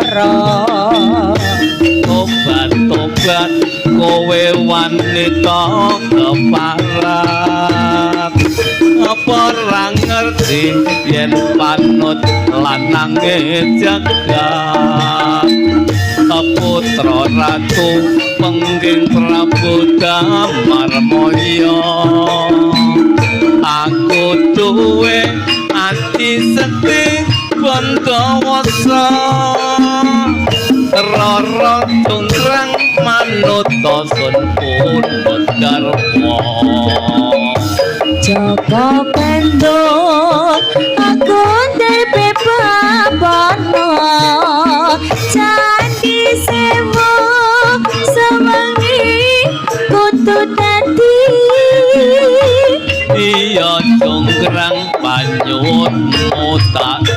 lara. Tobat tobat kowe wanita keparat, apa ora ngerti yen panut lanange jagat? Putra ratu pengging Prabu Damarmaya, aku duwe ati sekti Bantawasa. Rara Cungkrang manut sun punut garwa. Joko Kendo, aku bebabana Candi Sewu sewengi kudu dadi. Iya, Cungkrang, panyuwunmu tak